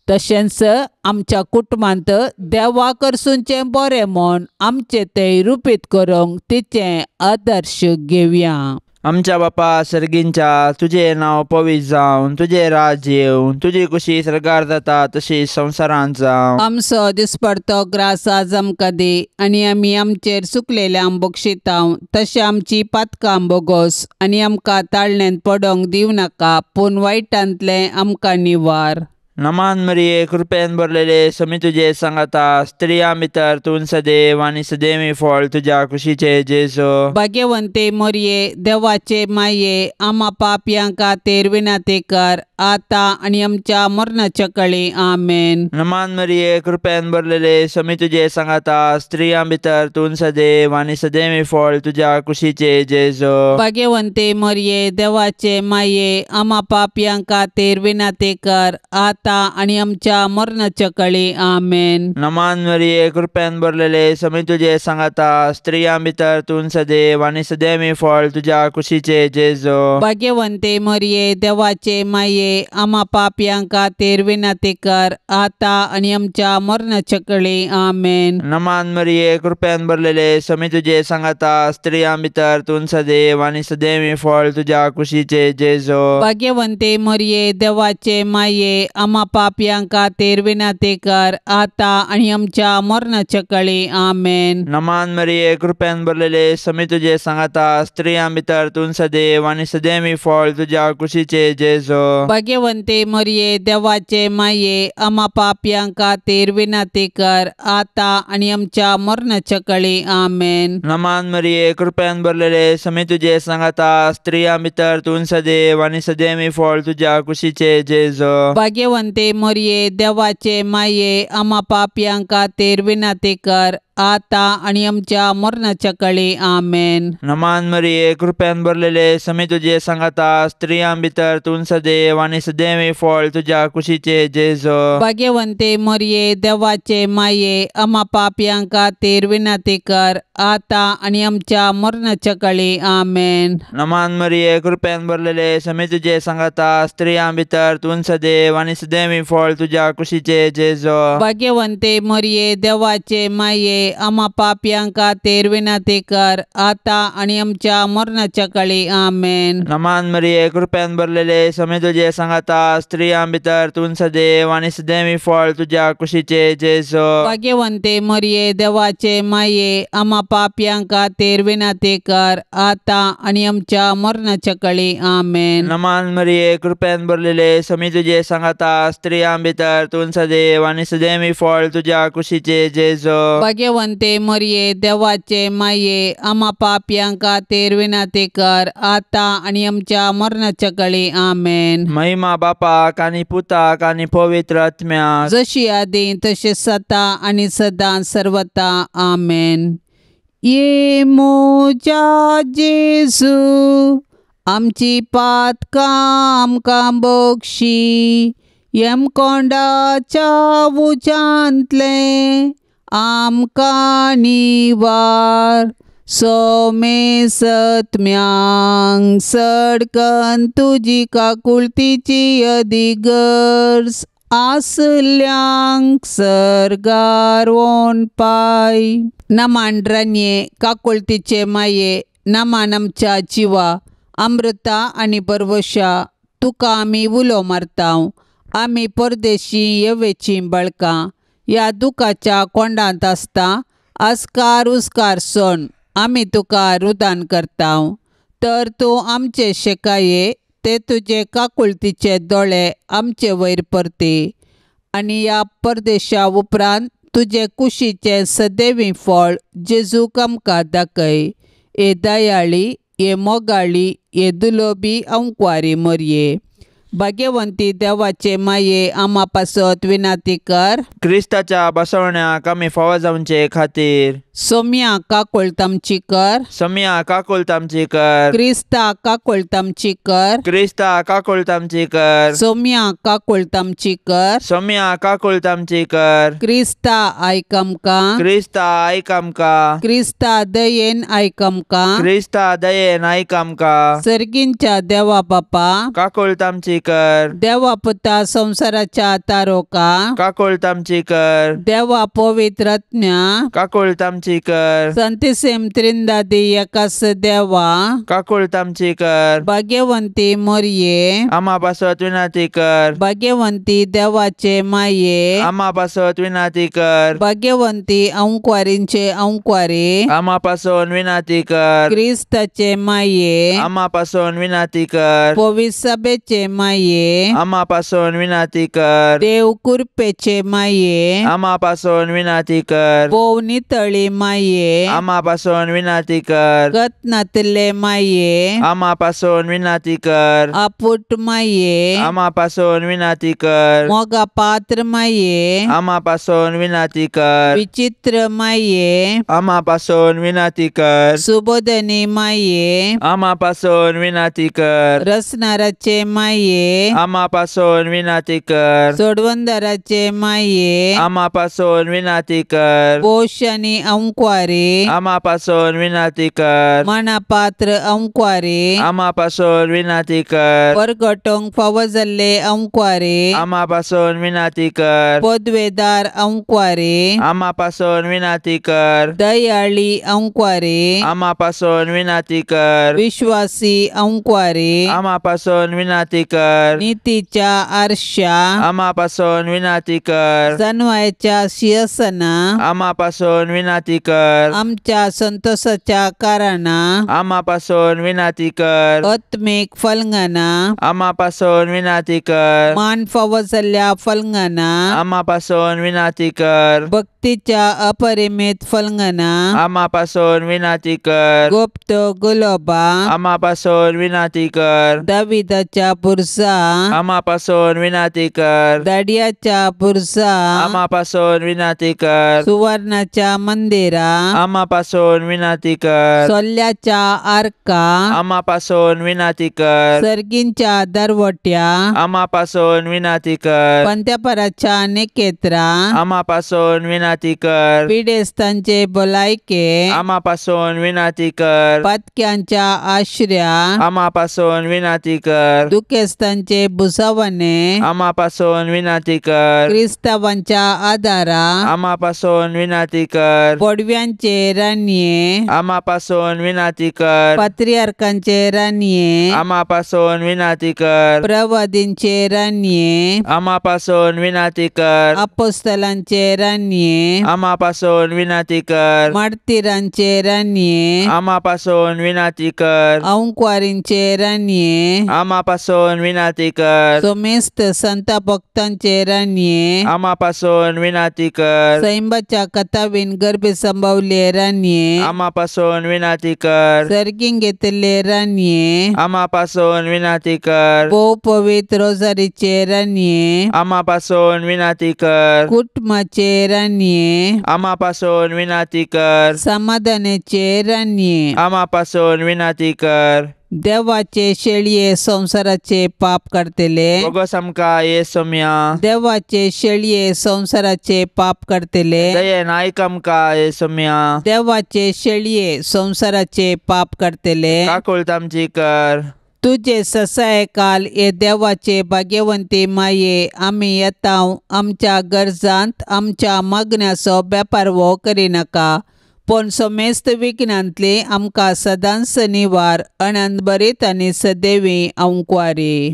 तशेंच आमच्या कुटुंबांत देवा करसूनचें बरें म्हूण आमचें तें रुपीत करूंक तिचें आदर्श घेवया. आमच्या बापा सर्गींच्या, तुजें नांव पवित्र जावं, तुजें राज्य येवं, तुजी कुशी सर्गार जाता तशी संवसारांत जावं. आमचो दिसपडतो ग्रास आज आमकां दी आनी आमी आमचेर चुकलेल्यांक बक्षितांव तशें आमची पातकां बोगोस आनी आमकां ताळण्यांत पडोंक दिवं नाका पूण वायटांतलें आमकां निवार. नमान मरिये, कृपेन भरलेले, समी तुजे सांगाता, स्त्रियां भितर तूं सदैव आनी सदैवी फळ तुज्या कुशीचे जेजू. भाग्यवंते मोरये, देवाचे माये, आमा पापयां खातीर विनंती कर आतां आनी आमच्या मरणाच्या कळी. आमेन. नमान मरिये, कृपेन भरलेले, समी तुजे सांगाता, स्त्रियां भितर तूं सदैव आनी सदैवी फळ तुज्या कुशीचे जेजू. भाग्यवंते मोरये, देवाचे माये, आमा पापयां खातीर विनंती कर आतां आनी आमच्या मरणाच्या कळी. आमेन. नमान मरिये, कृपेन भरलेले, समी तुजे सांगाता, स्त्रियां भितर तूं सदैव आनी सदैवी फळ तुज्या कुशीचे जेजू. भाग्यवंते मोरये, देवाचे माये, आमा पापयां खातीर विनंती कर आतां आनी आमच्या मरणाच्या कळी. आमेन. नमान मरिये, कृपेन भरलेले, समी तुजे सांगाता, स्त्रियां भितर तूं सदैव आनी सदैवी फळ तुज्या कुशीचे जेजू. भाग्यवंते मोरये, देवाचे माये, आमा पापयां खातीर विनंती कर आतां आनी आमच्या मरणाच्या कळी. आमेन. नमान मरिये, कृपेन भरलेले, समी तुजे सांगाता, स्त्रियां भितर तूं सदैव आनी सदैवी फळ तुज्या कुशीचे जेजू. भाग्यवंते मोरये, देवाचे माये, आमा पापयां खातीर विनंती कर आतां आनी आमच्या मरणाच्या कळी. आमेन. नमान मरिये, कृपेन भरलेले, समी तुजे सांगाता, स्त्रियां भितर तूं सदैव आनी सदैवी फळ तुज्या कुशीचे जेजू. भाग्यवंते मोरये, देवाचे माये, आमा पापयां खातीर विनंती कर आतां आनी आमच्या मरणाच्या कळी. आमेन. नमान मरिये, कृपेन भरलेले, समी तुजे सांगाता, स्त्रियां भितर तूं सदैव आनी सदैवी फळ तुज्या कुशीचे जेजू. भाग्यवंते मोरये, देवाचे माये, आमा पापयां खातीर विनंती कर आतां आनी आमच्या मरणाच्या कळी. आमेन. नमान मरिये, कृपेन भरलेले, समी तुजे सांगाता, स्त्रियां भितर तूं सदैव आनी सदैवी फळ तुज्या कुशीचे जेजू. भाग्यवंते मोरये, देवाचे माये, आमा पापयां खातीर विनंती कर आतां आनी आमच्या मरणाच्या कळी. आमेन. नमान मरिये, कृपेन भरलेले, समी तुजे सांगाता, स्त्रियां भितर तूं सदैव आनी सदैवी फळ तुज्या कुशीचे जेजू. भाग्यवंते मोरये, देवाचे माये, आमा पापयां खातीर विनंती कर आतां आनी आमच्या मरणाच्या कळी. आमेन. नमान मरिये, कृपेन भरलेले, समी तुजे सांगाता, स्त्रियां भितर तूं सदैव आनी सदैवी फळ तुज्या कुशीचे जेजू. भाग्यवंते मरये देवाचे माये आमा पापयां खातीर विनंती कर आतां आनी आमच्या मरणाच्या कळी आमेन. महिमा बापाक आनी पुताक आनी पवित्र आत्म्याक जशी आदी तशें सता आनी सदां सर्वता आमेन. ये म्हज्या जेजू आमची पातकां आमकां बक्षी यमकोंडाच्या उज्यांतलें आमकां निवार सोमेसत्म्यांक सडकन तुजी काकुळतीची अदिगर्ज आसल्यांक सर्गार वोन पाय. नमान रानये काकुळतीचे माये नमान आमच्या जिवा अमृता आनी बरवशा तुका आमी उलो मारता. आमी परदेशी येवेचीं बळकां ह्या दुखाच्या कोंडांत आसता आस्कार उस्कार सोण आमी तुका रुदान करता. तर तूं आमचे शेकाये ते तुजे काकुळतीचे दोळे आमचे वयर परती आनी ह्या परदेशा उपरांत तुजे कुशीचें सदैवी फळ जेजूक आमकां दाखय. हे दयाळी हे मोगाळी हे दुलोबी अंकवारी मरये भाग्यवंती देवाचे माये आमा पासत विनंती कर. क्रिस्ताच्या बसवण्याक आमी फावो जावचे खातीर सोम्या काकुळट आमची कर. सोम्या काकुळट आमची कर. क्रिस्ता काकुळट आमची कर. क्रिस्ता काकुळट आमची कर. सोम्या काकुळट आमची कर. सोम्या काकुळट आमची कर. क्रिस्ता आयक आमकां. क्रिस्ता आयक आमकां. क्रिस्ता दयेन आयक आमकां. क्रिस्ता दयेन आयक आमकां. सर्गींच्या देवा बापा काकुळट आमची कर. देवा पुता संवसाराच्या तारोका काकुळट आमची कर. देवा पवित्र आत्म्या काकुळट आमची कर. संतिसेम त्रिंदादी एकास देवा काकुळट आमची कर. भाग्यवंती मरये आमा पासत विनंती कर. भाग्यवंती देवाचे माये आमा पासत विनंती कर. भाग्यवंती अंकवारींचे अंकवारी आमा पासून विनंती कर. क्रिस्ताचे माये आमा पासून विनंती कर. पवित्र सभेचे माये आमा पासून विनंती कर. देव कृपेचे माये आमा पासून विनंती कर. भोव नितळी माये आमा पासून विनंती कर. गत नातले माये आमा पासून विनंती कर. आपुट माये आमा पासून विनंती कर. मोगा पात्र माये आमा पासून विनंती कर. विचित्र माये आमा पासून विनंती कर. सुबोधनी माये आमा पासून विनंती कर. रसनाराचे माये आमा पासून विनंती कर. सोडवंदराचे माये आमा पासून विनंती कर. पोश आनी अंकवारी आमा पासून विनंती कर. मनापात्र अंकवारी आमा पासून विनंती कर. परगटोंक फावो जाल्ले अंकवारी आमा पासून विनंती कर. पदवेदार अंकवारी आमा पासून विनंती कर. दयाळी अंकवारी आमा पासून विनंती कर. विश्वासी अंकवारी आमा पासून विनंती कर. नितीच्या आरशा आमा पासून विनंती कर. जनवायच्या शिंहासना आमा पासून विनंती कर. आमच्या संतोषाच्या कारणा आमा पासून विनंती कर. आत्मीक फलंगना आमा पासून विनंती कर. मान फावो जाल्ल्या फलंगना आमा पासून विनंती कर. भक्तीच्या अपरिमित फलंगना आमा पासून विनंती कर. गुप्त गुलोबा आमा पासून विनंती कर. दाविदाच्या बुरसा आमा पासून विनंती कर. दाडियाच्या बुरसा आमा पासून विनंती कर. सुवर्णाच्या मंदिरा आमा पासून विनंती कर. सोल्याच्या आर्का आमा पासून विनंती कर. सर्गींच्या दरवट्या आमा पासून विनंती कर. पंत्यापराच्या निकेत्रा आमा पासून विनंती कर. पिडेस्तांचे भलायके आमा पासून विनंती कर. पातक्यांच्या आश्र्या आमा पासून विनंती कर. दुखेस्तांचे भुसावणे आमा पासून विनंती कर. क्रिस्तावांच्या आदारा आमा पासून विनंती कर. पडव्यांचे रानये आमा पासून विनंती कर. पात्रियार्कांचे रानये आमा पासून विनंती कर. प्रवादींचे रानये आमा पासून विनंती कर. अपोस्तलांचे रानये आमा पासून विनंती कर. मार्तीरांचे रानये आमा पासून विनंती कर. अंकवारींचे रानये आमा पासून विनंती कर. सोमेस्त संत भक्तांचे रानये आमा पासून विनंती कर. सैंबाच्या कथावीन गर्भे संभवले रानये आमा पासून विनाती कर। सर्गीं घेतिल्ले रानये आमा पासून विनाती कर। भोव पवित्र रोजारीचे रानये आमा पासून विनाती कर। कुटुंबाचे रानये आमा पासून विनाती कर। समाधानाचे रानये आमा पासून विनाती कर। देवाचे शेळये संवसाराचे पाप काडटले बोगस आमकां ये सोम्या। देवाचे शेळये संवसाराचे पाप काडटले दयेन आयक आमकां ये सोम्या। देवाचे शेळये संवसाराचे पाप काडटले काकूळत आमची कर। तुजे ससाय काल हे देवाचे भाग्यवंती माये आमी येता आमच्या गरजांत आमच्या मागण्याचो बेपारवो करिनाका पूण समेस्त विघ्नांतली आमकां सदांच निवार अनंतभरीत आनी सदैवी अंकवारी।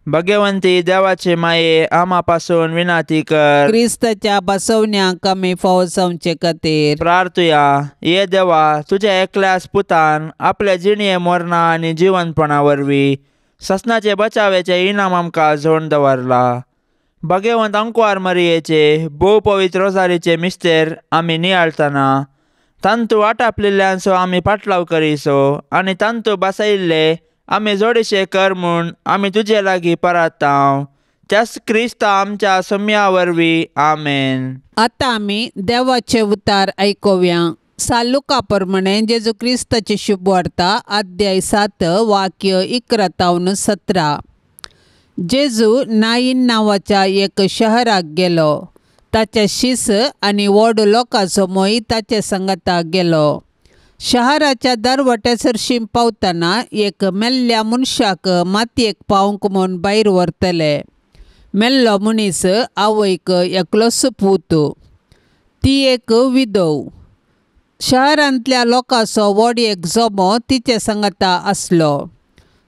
भगवंती देवाचे माये आमा पासून विनाती कर। क्रिस्ताच्या बसवण्याक आमी फावो जावचे खातीर प्रार्थुया। ये देवा, तुज्या एकल्याच पुतान आपल्या जिणये मरणा आनी जिवनपणा वरवीं ससनाचे बचावेचे इनाम आमकां जोडून दवरला। भगवंत अंकवार मरियेचे भोव पवित्र रोजारीचे मिस्तेर आमी नियाळतना तांतू आटापलेल्यांचो आमी पाटलाव करिसो आनी तांतू बसयिल्ले आमी जोडीशे कर म्हूण आमी तुजे लागीं परातांव त्याच क्रिस्ता आमच्या सम्या वरवीं आमेन। आतां आमी देवाचे उतार आयकुया। सालुका प्रमाणे जेजू क्रिस्ताची शुभवार्ता अध्याय 7 वाक्य 11 तावन 17। जेजू नाईन नांवाच्या एक शहराक गेलो। ताचे शीस आनी व्हड लोकांचो मोय ताचे संगताक गेलो। शहराच्या दरवट्या सरशीं पावतना एक मेल्ल्या मनशाक मातयेक पावंक म्हूण भायर व्हरतले। मेल्लो मनीस आवयक एकलोच पूत, ती एक विधव। शहरांतल्या लोकांचो व्हड एक जमो तिचे संगता आसलो।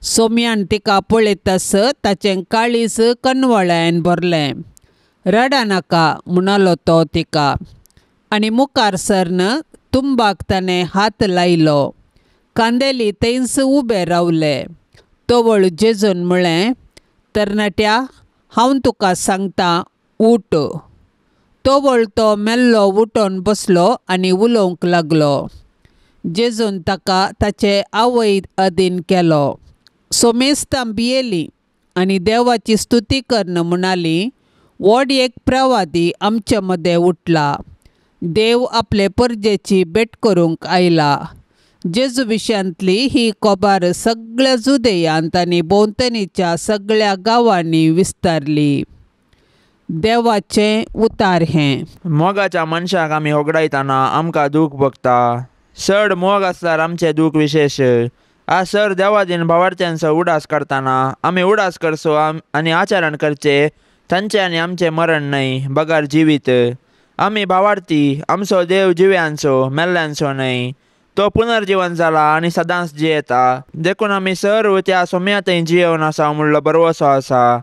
सोम्यान तिका पळयतास ताचें काळीज कनवळ्यान भरलें। रडा नाका म्हणालो तो तिका आनी मुखार सरन तुंबाक ताणें हात लायलो। कांदेली थंयच उबे रावले। तवळ जेजून म्हळें, तरणाट्या, हांव तुका सांगता, उठ। तवळ तो मेल्लो उठोन बसलो आनी उलोवंक लागलो। जेजून ताका ताचे आवय अधीन केलो। सोमेस्तां भियेलीं आनी देवाची स्तुती करून म्हणाली, व्हड एक प्रवादी आमचे मदें उठला। देव आपले परजेची भेट करूंक आयला। जेजू विशयांतली ही खबर सगळ्या जुदेयांत आनी भोंवतणीच्या सगळ्या गांवांनी विस्तारली। देवाचें उतार हें। मोगाच्या मनशाक आमी होगडायतना आमकां दूख भोगता। चड मोग आसल्यार आमचें दूख विशेश। आज सर देवादीन भावार्थ्यांचो उडास करतना आमी उडास करचो आनी आचरण करचें तांचें आनी आमचें मरण न्हय बगर जिवीत। आमी भावार्थी, आमचो देव जिव्यांचो मेल्ल्यांचो न्हय। तो पुनर्जीवन जाला आनी सदांच जियेता। देखून आमी सर्व त्या सोम्या थंय जियेवन आसा म्हणलो भरवसो आसा।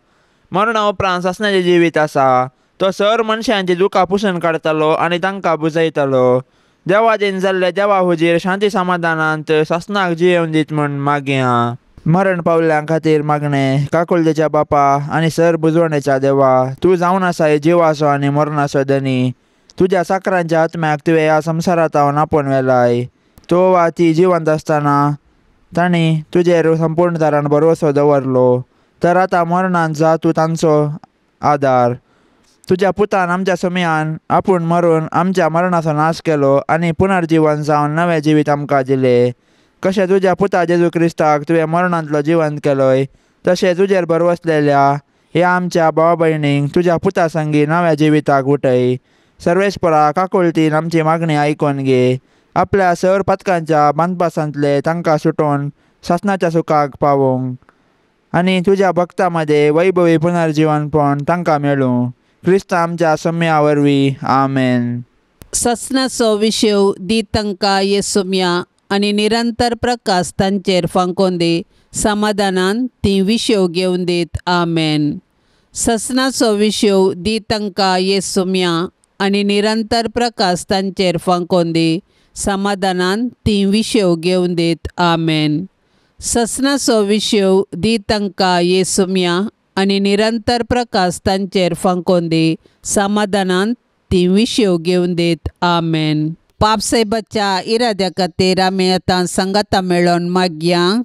मरणा उपरांत सासणाचें जिवीत आसा। तो सर मनशांची दुकां पुसून काडटलो आनी तांकां बुजयतलो। देवादीन जाल्ले देवा हुजीर शांती समाधानांत सासणाक जियेवन दीत म्हूण मागया। मरण पावल्ल्यां खातीर मागणें। काकुळतेच्या बापा आनी सर बुजवणेच्या देवा, तूं जावन आसाय जिवाचो आनी मरणाचो धनी। तुज्या साकरांच्या आत्म्याक तुवें ह्या संवसारांत आपोवन व्हेलाय। तो वा ती जिवंत आसतना तांणी तुजेर संपूर्ण तरान भरवसो दवरलो। तर आतां मरणांत जा तूं तांचो आदार। तुज्या पुतान आमच्या सोम्यान आपूण मरून आमच्या मरणाचो नाश केलो आनी पुनर्जीवन जावन नवें जिवीत आमकां दिलें। कशें तुज्या पुता जेजू क्रिस्ताक तुवें मरणांतलो जिवंत केलोय तशें तुजेर भरवसलेल्या ह्या आमच्या भावा भयणींक तुज्या पुता संगी नव्या जिविताक उठय। सर्वेस्परा काकुळतीन आमची मागणी आयकून घे। आपल्या सर पथकांच्या बांदपासांतले तांकां सुटोवन सासणाच्या सुखाक पावोवंक आनी तुज्या भक्ता मदें वैभवी पुनर्जीवनपण तांकां मेळूं। क्रिस्त आमच्या सम्या वरवीं आमेन। ससनाचो विशेव दी तांकां ये सोम्या आनी निरंतर प्रकाश तांचेर फांकोवन दी। समाधानान ती विशेव घेवन दीत आमेन। ससनाचो विशेव दी तांकां ये सोम्या आनी निरंतर प्रकाश तांचेर फांकोवन दी। समाधानान ती विशेव घेवन दीत आमेन। ससनाचो विशेव दी तांकां ये सोम्या आनी निरंतर प्रकाश तांचेर फांकोवन दी। समाधानान ती विशेव घेवन दीत आमेन। पापसाहेबाच्या इराद्या खातीर आमी आतां सांगाता मेळोवन मागया.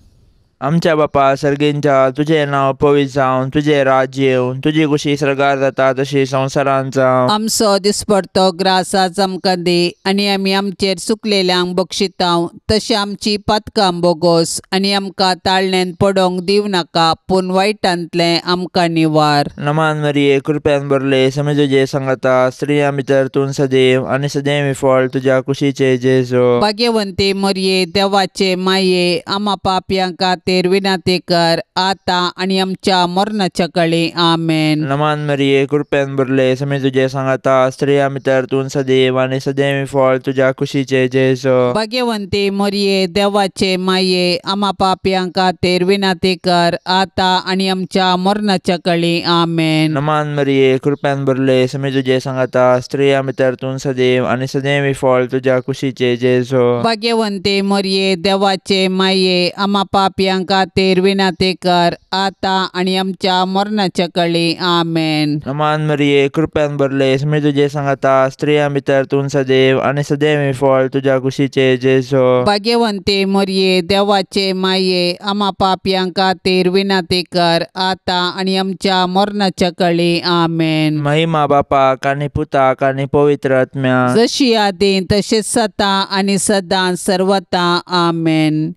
आमच्या बापा सर्गींच्या तुजें नांव पवित्र जावं, तुजें राज्य येवं, तुजी खुशी सर्गार जाता तशी संवसारांत जावं. आमचो दिसपडतो ग्रास आज आमकां दी आनी आमी आमचेर चुकलेल्यांक बक्षितांव तशें आमची पातकां बोगोस आनी आमकां ताळण्यान पडोंक दिवं नाका पूण वायटांतलें आमकां निवार. नमान मरिये कृपेन भरले समे तुजे सांगाता, स्त्रियां भितर तूं सदैव आनी सदैव फळ तुज्या कुशीचे जेजू. भाग्यवंती मरिये देवाचे माये आमा पापयां खातीर विनंती कर आतां आनी आमच्या मरणाच्या कळी. आमेन. नमान मरिये कृपेन भरले समे तुजे सांगाता, स्त्रियां भितर तूं सदैव आनी सदैव फळ तुज्या कुशीचे जेजू. भाग्यवंती मरिये देवाचे माये आमा पापयां खातीर विनंती कर आतां आनी आमच्या मरणाच्या कळी. आमेन. नमान मरिये कृपेन भरले समे तुजे सांगाता, स्त्रियां भितर तूं सदैव आनी सदैव फळ तुज्या कुशीचे जेजू. भाग्यवंती मरिये देवाचे माये आमा पापयां खातीर विनंती कर आतां आनी आमच्या मरणाच्या कळी. आमेन. नमान मरिये कृपेन भरले समे तुजे सांगाता, स्त्रियां भितर तूं सदैव आनी सदैव फळ तुज्या कुशीचे जेजू. भाग्यवंती मरिये देवाचे माये आमा पापयां खातीर विनंती कर आतां आनी आमच्या मरणाच्या कळी. आमेन. महिमा बापाक आनी पुताक आनी पवित्र आत्म्याक, जशी आदी तशीच सदां आनी सदां सर्वता. आमेन.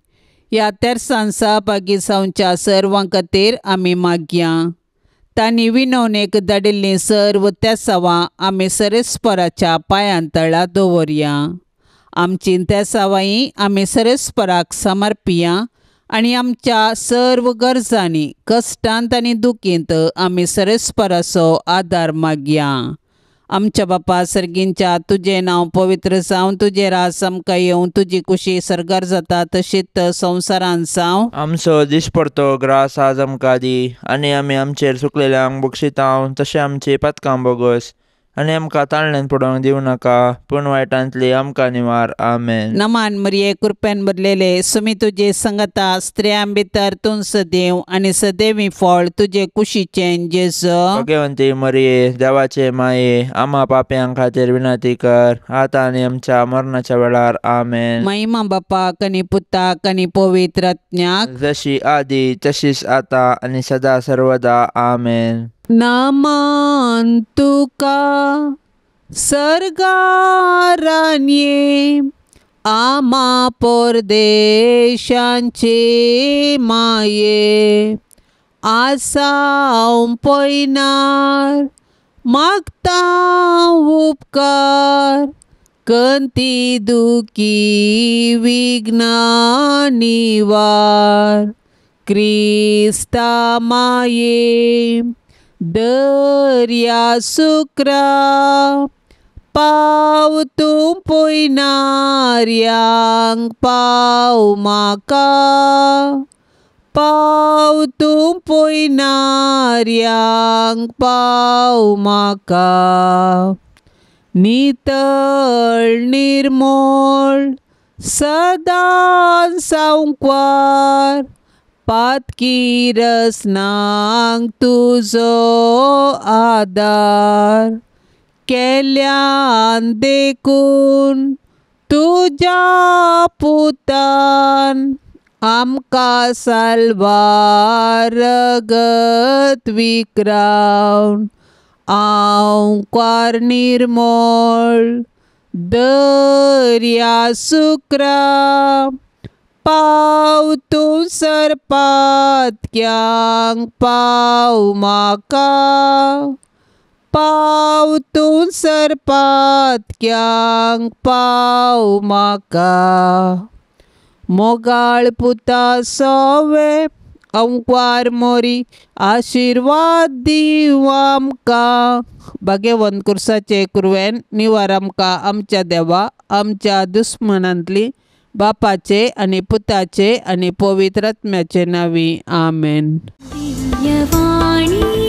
ह्या तेरसान सहभागी जावच्या सर्वां खातीर आमी मागया. तांणी विनवणेक धाडिल्लीं सर्व तेसावां आमी सरेस्पराच्या पांयां तळा दवरया. आमची तेसावांय आमी सरेस्पराक समर्पिया आनी आमच्या सर्व गरजांनी कश्टांत आनी दुखींत आमी सरेस्पराचो आदार मागया. आमच्या बापा सर्गींच्या तुजें नांव पवित्र जावं, तुजें राज आमकां येवं, तुजी कुशी सर्गार जाता तशीच संवसारांत जावं. आमचो दिसपडतो ग्रास आज आमकां दी आनी आमी आमचेर चुकलेल्यांक बक्षितांव तशें आमची पातकां बोगस आनी आमकां ताळण्यान पडोवंक दिवं नाका पूण वायटांतली आमकां निवार. आमेन. नमान मरिये कृपेन भरलेले सुमी तुजे संगता, स्त्रियां भितर तूं सदैव आनी सदैवी फळ तुजे कुशीचें जेजू. भाग्यवंती मरिये देवाचे माये आमा पापयां खातीर विनंती कर आतां आनी आमच्या मरणाच्या वेळार. आमेन. महिमा बापाक आनी पुताक आनी पवित्र आत्म्याक, जशी आदी तशीच आतां आनी सदा सर्वदा. आमेन. नमन तुका सर्गारान्ये आमा परदेशांचे माये, आसाव पयनार मागता उपकार कंती दुखी विघ्ना निवार. क्रिस्ता माये दर्या सुक्रा पाव तूं पयनार्यांक पाव म्हाका, पाव तूं पयनार्यांक पाव म्हाका. नितळ निर्मळ सदां सांकवार पातकी रसनांक तुजो आदार केल्यान देखून तुज्या पुतान आमकां साल्वार रगत विक्रावन. आंवकार निर्मळ दर्या सुक्रा पाव तूं सरपातक्यांक पाव म्हाका, पाव तूं सरपातक्यांक पाव म्हाका. मोगाळ पुता सोवे अंकवार मोरी आशिर्वाद दिवं आमकां. भाग्यवंत कुर्साचे कुरवेन निवार आमकां आमच्या देवा आमच्या दुस्मनांतली बापाचे आनी पुताचे आनी पवित्र आत्म्याचे नांवी. आमेन. दिव्यवाणी.